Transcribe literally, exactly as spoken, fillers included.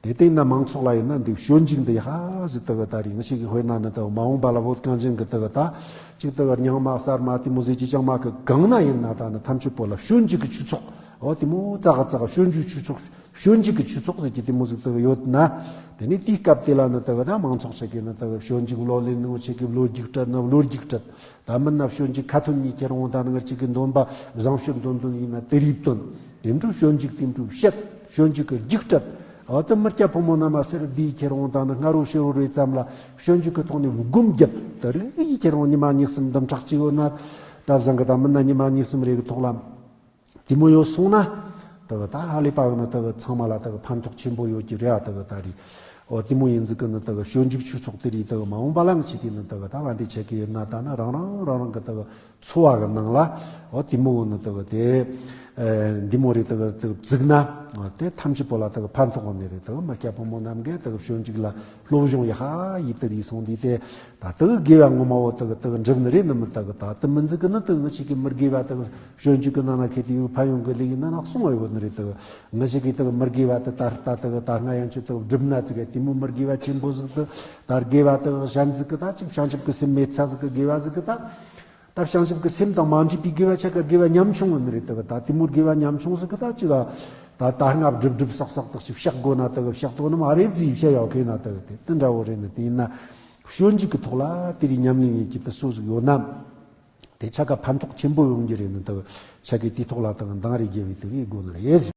དེ་སྟེང་ན་མང་ཚོགས་ལ་ཡིན་ན་འདི་སྤྱོད་འཇུག་འདི་ཧ་ཟི་ལྟ་བུ་ད་རེད། ང་ཞིག་གི་དཔེར་ན་ནི་ལྟ་བུ་མ་འོངས་པ་ལ་བོད་གངས་ཅན་གི་ལྟ་བུ་ད་ཅིག་ལྟ་བུ་རྙིང་མ་གསར་མ་དེ་མོ་ཟིག་ཅི་ཅང་མ་གི་གང་ན་ཡིན་ན་ད་ནི་ཐམས་ཅད་པོ་ལ་སྤྱོད་འཇུག་གི་ཆོས་ཚོགས། འོ་དེ་མོ་ཙག་ག་ཙག་ག་སྤྱོད་འཇུག་ཆོས་ཚོགས། སྤྱོད་འཇུག་གི་ཆོས་ཚོགས་ཟེར་གྱི་དེ་མོ་ཟིག་ལྟ་བུ་ཡོད་ན། དེ་ནི་དེའི་སྐབས་དེ་ལ་ནི་ལྟ་བུ་ད་མང་ཚོགས་ཆ་གི་ནི་ལྟ་བུ་སྤྱོད་འཇུག་ལོ་ལེན་ནོ་ཆ་གི་བློ་རྒྱུགས་སྤྲད་ནི་བློ་རྒྱུགས་སྤྲད། ད་མིན་ན་སྤྱོད་འཇུག་ཁ་ཏོན་གཉིས་ཁྱེར་འོང་ད་ནི་ང་ཅིག་གི་འདོན་པ་བཟང་སྤྱོད་འདོན་འདོན་ཡིན་ན་དེ་རིགས་འདོན། དེ་འཕྲོ་སྤྱོད་འཇུག་དེ་འཕྲོ་བཤད། སྤྱོད་འཇུག་གི་རྒྱུགས་སྤྲད། འོ་ད་མི་སྐྱ་ཕོ་མོ་རྣམས་ཟེར་བསྡུས་ཁྱེར་འོང་ད་ནི་སྔ་རོ་ཕྱི་རོ་རེ་ཙམ་ལ་སྤྱོད་འཇུག་གི་ཐོག་ནས་སྒོམ་རྒྱབ། དེ་རིགས་ཡིས་ཁྱེར་འོང་ཉི་མ་གཉིས་གསུམ་འདུམ་ཕྲག་གཅིག་ཡོད་ན། ད་བཟང་གི་ད་མིན་ན་ཉི་མ་གཉིས་གསུམ་རེ་གི་ཐོག་ལ། དེ་མོ་ཡོད་སོང་ན། ད་གི་ད་ཧ་ལས་པ་གི་ནི་ད་གི་ཚང་མ་ལ་ད་གི་ཕན་ཐོགས་ཆེན་པོ་ཡོད་ཀྱི་རེད་ཨ། ད་གི་ད་རེད། འོ་དེ་མོ་ཡིན་ཟིག་གི་ནི་ད་གི་སྤྱོད་འཇུག་ཆོས་ཚོགས་དེ་རེད། ད་གི་མ་འོངས་པ་ལ་ང་ཅིག་གི་ནི་ད་གི་ད་བ་འདི་ཆེ་གི་ཡོད་ན་ད་ནི་རང་རང་རང་རང་གི་ད་གི་འཚོ་བ་གི་ནང་ལ་འོ་དེ་མོ་གི་ནི་ད་གི་དེ་འདི་མོ་རེད། ད་གི་ད་གི་བཙུགས་ན་འོ་དེ་ཐམས་ཅད་པོ་ལ་ད་གི་ཕན་ཐོགས་གི་ནི་རེད། ད་གི་མི་སྐྱ་ཕོ་མོ་རྣམས་གི་ད་གི་སྤྱོད་འཇུག་ལ་སློབ་སྦྱོང་ཡག་ཡིད་དུ་རེད་སོང་དུས་དེ། ད་ལྟ་དགེ་བ་ངོ་མ་བོ་ད་གི་ད་གི་འགྲུབ་ནི་རེད་ནི་མི་ད་གི་ད་ལྟ་མི་འཛི་གི་ནི་ད་གི་ང་ཅིག་གི་མི་དགེ་བ་ད་གི་སྤྱོད་འཇུག་གི་ནང་ན་ཁེ་ཏི་ཡོད་ཕན་ཡོན་གི་ལས་ཀྱི་ནང་ན་གསུང་བ་ཡོད་ནི་རེད། ད་གི་ང་ཅིག་གི་ད་གི་མི་དགེ་བ་ད་ད་ད་ད་གི་ད་སྔ་ཡན་ཆོད་ད་གི་སྒྲུབ་ན་ཙི་གི་དེ་མོ་མི་དགེ་བ་ཆེན་པོ་ཟིག་ད་ད་དགེ་བ་ད་གི་གཞན་ཟིག་གི་ད་ཅིག་བྱང་ཆུབ་གི་སེམས་མེད་ཚ་ཟིག་གི་དགེ་བ་ཟིག་གི་ད་ད་བྱང་ཆུབ་གི་སེམས་དང་མ་འདྲེས་པའི་དགེ་བ་ཆ་ག་དགེ་བ་ཉམ་ཆུང་ཡོད་ནི་རེད། ད་གི་ད་དེ་མོ་དགེ་བ་ཉམ་ཆུང་ཟིག་གི་ད་ཅིག་ག་ད་ད་སྔ་སྒྲུབ་སྒྲུབ་བསགས་བསགས་ད་ཅིག་བཤགས་དགོས་ན་ད་གི་བཤགས་དོ་ནི་མ་རེད་ཟིག་བཤད་ཡོད་གི་ན། ད་གི་དེ་དེ་འདྲ་བོ་རེད་ནི་དེ་ཡིན་ན། སྤྱོད་འཇུག་གི་ཐོག་ལ་དེ་རིགས་ཉམས་ལེན་ཡིན་གྱི་དུ་སོ་ཟིག་ཡོད་ན། དེ་ཆ་ག་ཕན་ཐོགས་ཆེན་པོ་ཡོང་རྒྱུ་རེད་ནི་དུ་ཆ་གི་དེའི་ཐོག་ལ་དང་འདང་རེ་རྒྱབ་པའི་དུ་བའི་སྒོ་ནས་རེད་ཟེར།